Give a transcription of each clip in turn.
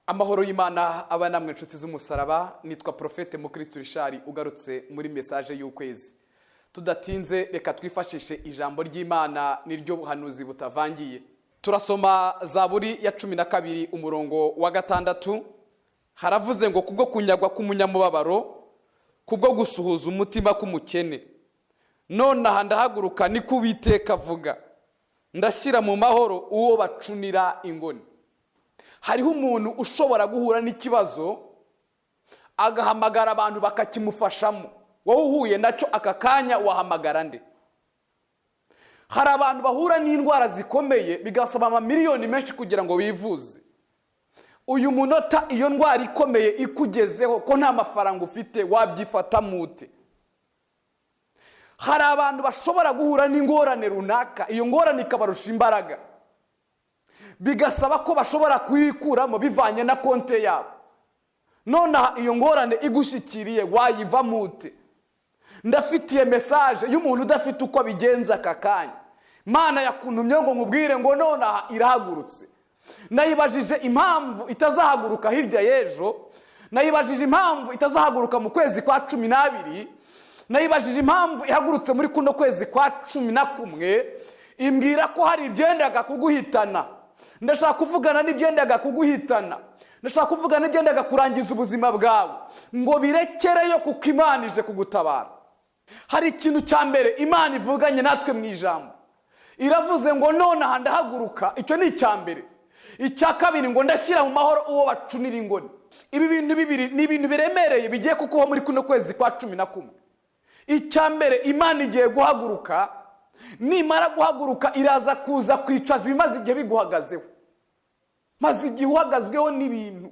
Amahoro y'Imana aba namwe, inshuti z'umusaraba. Nitwa Prophète Mukristo Richard, ugarutse muri message y'ukwezi. Tudatinze, reka twifashishe ijambo ry'Imana, niryo buhanuzi butavangiye. Turasoma Zaburi ya 12, umurongo wa 6. Haravuze ngo: "Kubwo kunyagwa k'umunyamubabaro, kubwo gusuhuza umutima k'umukene, nonaha ndahaguruka, niko Uwiteka avuga, ndashyira mu mahoro uwo bacunira ingoni." Hariho umuntu ushobora guhura n'ikibazo, agahamagara abantu bakakimufashamo. Wowe uhuye nacyo aka kanya, wahamagara nde? Hari abantu bahura n'indwara zikomeye, bigasaba amamiliyoni menshi kugira ngo bivuze. Uyu munota, iyo ndwara ikomeye ikugezeho, ko nta mafaranga ufite, wabyifatamo ute? Hari abantu bashobora guhura n'ingorane runaka, iyo ngorane ikabarusha imbaraga, bigasaba ko bashobora kuyikuramo bivanye na konte yabo. Nonaha iyo ngorane igushyikiriye, wayivamo ute? Ndafitiye message y'umuntu udafite uko abigenza aka kanya. Mana yakuntumye ngo nkubwire ngo nonaha irahagurutse. Nayibajije impamvu itazahaguruka hirya y'ejo, nayibajije impamvu itazahaguruka mu kwezi kwa 12, nayibajije impamvu ihagurutse muri kuno kwezi kwa 11. Imbwira ko hari ibyendaga kuguhitana. Ndashaka kuvugana n'ibyendaga kuguhitana, ndashaka kuvugana n'ibyendaga kurangiza ubuzima bwawe, ngo birekereyo, kuko Imana ije kugutabara. Hari ikintu cya mbere Imana ivuganye natwe mu ijambo. Iravuze ngo: "Nonaha ndahaguruka." Icyo ni icya mbere. Icya kabiri ngo: "Ndashyira mu mahoro uwo bacunira ingoni." Ibi bintu bibiri ni ibintu biremereye bigiye kukubaho muri kuno kwezi kwa 11. Icya mbere, Imana igiye guhaguruka. Nimara guhaguruka, iraza kuza kwicaza ibimaze igihe biguhagazeho. Maze igihe uhagazweho n'ibintu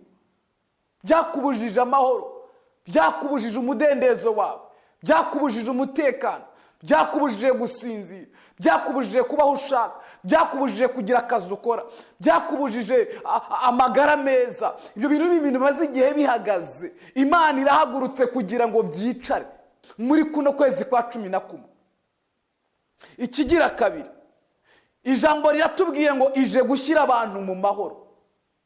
byakubujije amahoro, byakubujije umudendezo wawe, byakubujije umutekano, byakubujije gusinzira, byakubujije kubaho ushaka, byakubujije kugira akazi ukora, byakubujije amagara meza. Ibyo bintu ni ibintu bimaze igihe bihagaze. Imana irahagurutse kugira ngo byicare muri kuno kwezi kwa 11. Ikigira kabiri, ijambo riratubwiye ngo ije gushyira abantu mu mahoro.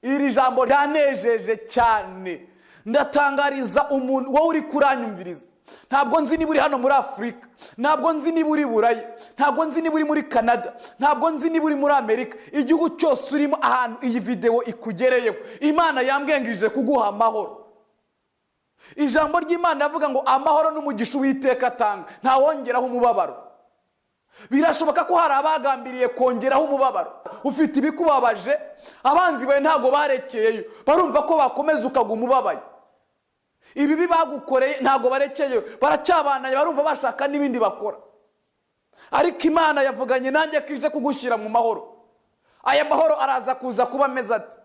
Iri jambo ryanejeje cyane. Ndatangariza umuntu wowe uri kuranyumviriza: ntabwo nzi niba uri hano muri Afurika, ntabwo nzi niba uri Burayi, ntabwo nzi niba uri muri Canada, ntabwo nzi niba uri muri Amerika. Igihugu cyose urimo, ahantu iyi videwo ikugereyeho, Imana yambwengije kuguha amahoro. Ijambo ry'Imana rivuga ngo amahoro n'umugisha Uwiteka atanga, ntawongeraho umubabaro. Birashoboka ko hari abagambiriye kongeraho umubabaro. Ufite ibikubabaje, abanzi bawe ntabwo barekeyeyo, barumva ko bakomeza ukaguma ubabaye. Ibibi bagukoreye ntabwo barekeyeyo, baracyabananye, barumva bashaka n'ibindi bakora. Ariko Imana yavuganye nanjye ko ije kugushyira mu mahoro. Aya mahoro araza kuza kuba ameze ati: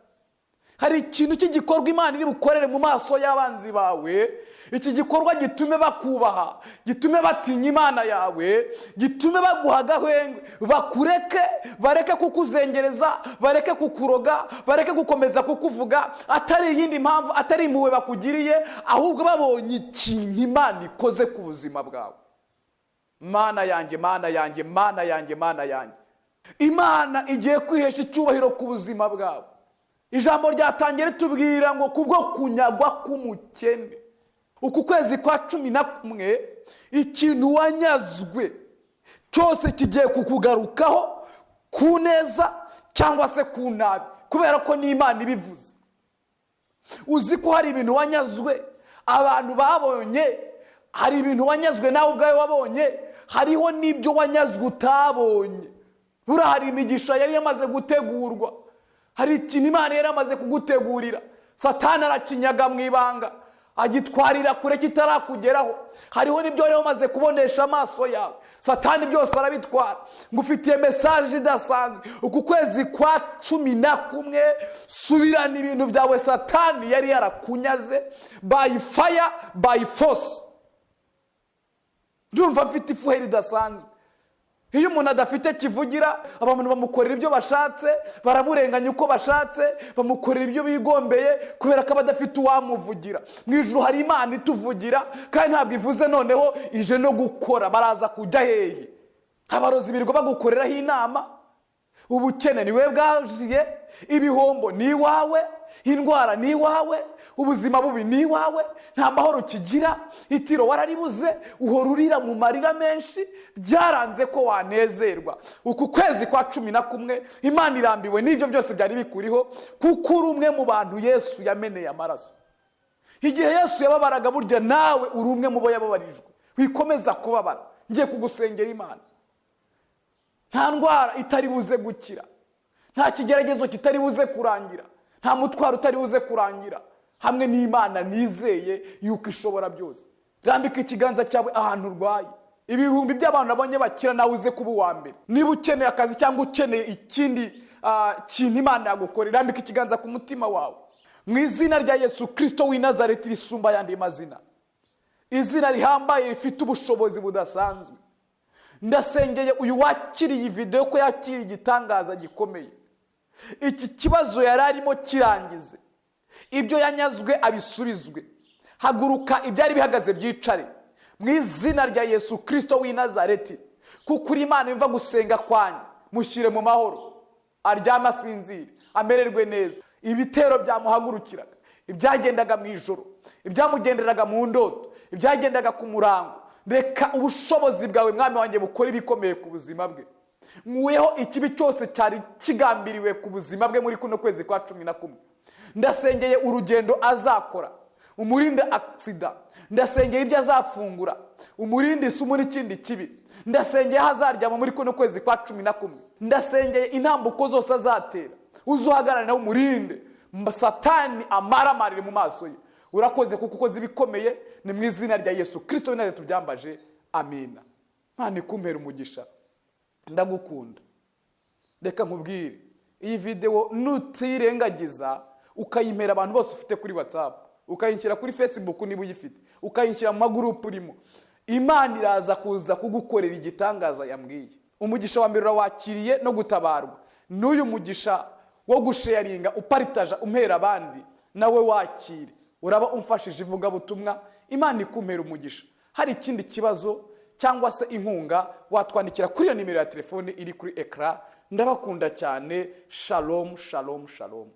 hari ikintu cy'igikorwa Imana iri bukorere mu maso y'abanzi bawe. Iki gikorwa gitume bakubaha, gitume batinya Imana yawe, gitume baguha agahengwe, bakureke, bareke kukuzengereza, bareke kukuroga, bareke gukomeza kukuvuga. Atari iyindi mpamvu, atari impuhwe bakugiriye, ahubwo babonye ikintu Imana ikoze ku buzima bwawe. Mana yanjye, Mana yanjye, Mana yanjye, Mana yanjye! Imana igiye kwihesha icyubahiro ku buzima bwawe. Ijambo ryatangiye ritubwira ngo kubwo kunyagwa k'umukene. Uku kwezi kwa 11, ikintu wanyazwe cyose kigiye kukugarukaho, ku neza cyangwa se ku nabi, kubera ko n'Imana ibivuze. Uzi ko hari ibintu wanyazwe abantu babonye, hari ibintu wanyazwe nawe ubwawe wabonye, hariho n'ibyo wanyazwe utabonye. Buriya hari imigisha yari yamaze gutegurwa, hari ikintu Imana yari yamaze kugutegurira, Satani arakinyaga mu ibanga, agitwarira kure kitarakugeraho. Hariho n'ibyo wari wamaze kubonesha amaso yawe, Satani byose arabitwara. Ngufitiye message idasanzwe. Uku kwezi kwa 11, subirana ibintu byawe Satani yari yarakunyaze, by fire, by force. Ndumva mfite ifuheri ridasanzwe. Iyo umuntu adafite kivugira, abantu bamukorera ibyo bashatse, baramurenganya uko bashatse, bamukorera ibyo bigombeye, kubera ko aba adafite uwamuvugira. Mu ijuru hari Imana ituvugira, kandi ntabwo ivuze noneho, ije no gukora. Baraza kujya hehe? Abarozi birirwa bagukoreraho inama. Ubukene ni we bwajiye, ibihombo ni iwawe. Indwara ni iwawe, ubuzima bubi ni iwawe, nta mahoro ukigira, itiro wararibuze, uhora urira mu marira menshi, byaranze ko wanezerwa. Uku kwezi kwa 11 Imana irambiwe n'ibyo byose byari bikuriho, kuko uri umwe mu bantu Yesu yameneye amaraso. Igihe Yesu yababaraga, burya nawe uri umwe mu bo yababarijwe. Wikomeza kubabara, ngiye kugusengera Imana. Nta ndwara itari buze gukira, nta kigeragezo kitari buze kurangira, nta mutwaro utari buze kurangira, hamwe n'Imana nizeye yuko ishobora byose. Rambika ikiganza cyawe ahantu urwaye. Ibihumbi by'abantu nabonye bakira, nawe uze kuba uwa mbere. Niba ukeneye akazi cyangwa ukeneye ikindi kintu Imana yagukorera, rambika ikiganza ku mutima wawe. Mu izina rya Yesu Kirisito w'i Nazareti risumba ayandi mazina, izina rihambaye rifite ubushobozi budasanzwe, ndasengeye uyu wakiriye iyi videwo ko yakiriye igitangaza gikomeye. Iki kibazo yari arimo kirangize, ibyo yanyazwe abisubizwe. Haguruka, ibyari bihagaze byicare, mu izina rya Yesu Kirisito w'i Nazareti. Kuko uri Imana yumva gusenga kwanyu, mushyire mu mahoro, aryame asinzire, amererwe neza. Ibitero byamuhagurukiraga, ibyagendaga mu ijoro, ibyamugenderaga mu ndoto, ibyagendaga ku murango, reka ubushobozi bwawe, Mwami wanjye, bukore ibikomeye ku buzima bwe. Nkuyeho ikibi cyose cyari kigambiriwe ku buzima bwe muri kuno kwezi kwa 11. Ndasengeye urugendo azakora, umurinde aksida. Ndasengeye ibyo azafungura, umurinde isumu n'ikindi kibi. Ndasengeye aho azaryama muri kuno kwezi kwa 11. Ndasengeye intambuko zose azatera, uzuhagarare nawe umurinde Satani amaramarire mu maso ye. Urakoze kuko ukoze ibikomeye. Ni mu izina rya Yesu Kirisito w'i Nazareti tubyambaje, amina. Imana ikumpera umugisha, ndagukunda. Reka nkubwire, iyi videwo nutirengagiza ukayimpera abantu bose ufite kuri WhatsApp, ukayishyira kuri Facebook niba uyifite, ukayishyira mu magurupu urimo, Imana iraza kuza kugukorera igitangaza yambwiye. Umugisha wa mbere urawakiriye no gutabarwa. N'uyu mugisha wo gusharinga, uparitaja, umpera abandi, nawe wakire, uraba umfashije ivugabutumwa. Imana ikumpera umugisha. Hari ikindi kibazo cyangwa se inkunga, watwandikira kuri iyo nimero ya telefone iri kuri écran. Ndabakunda cyane. Shalom, shalom, shalom.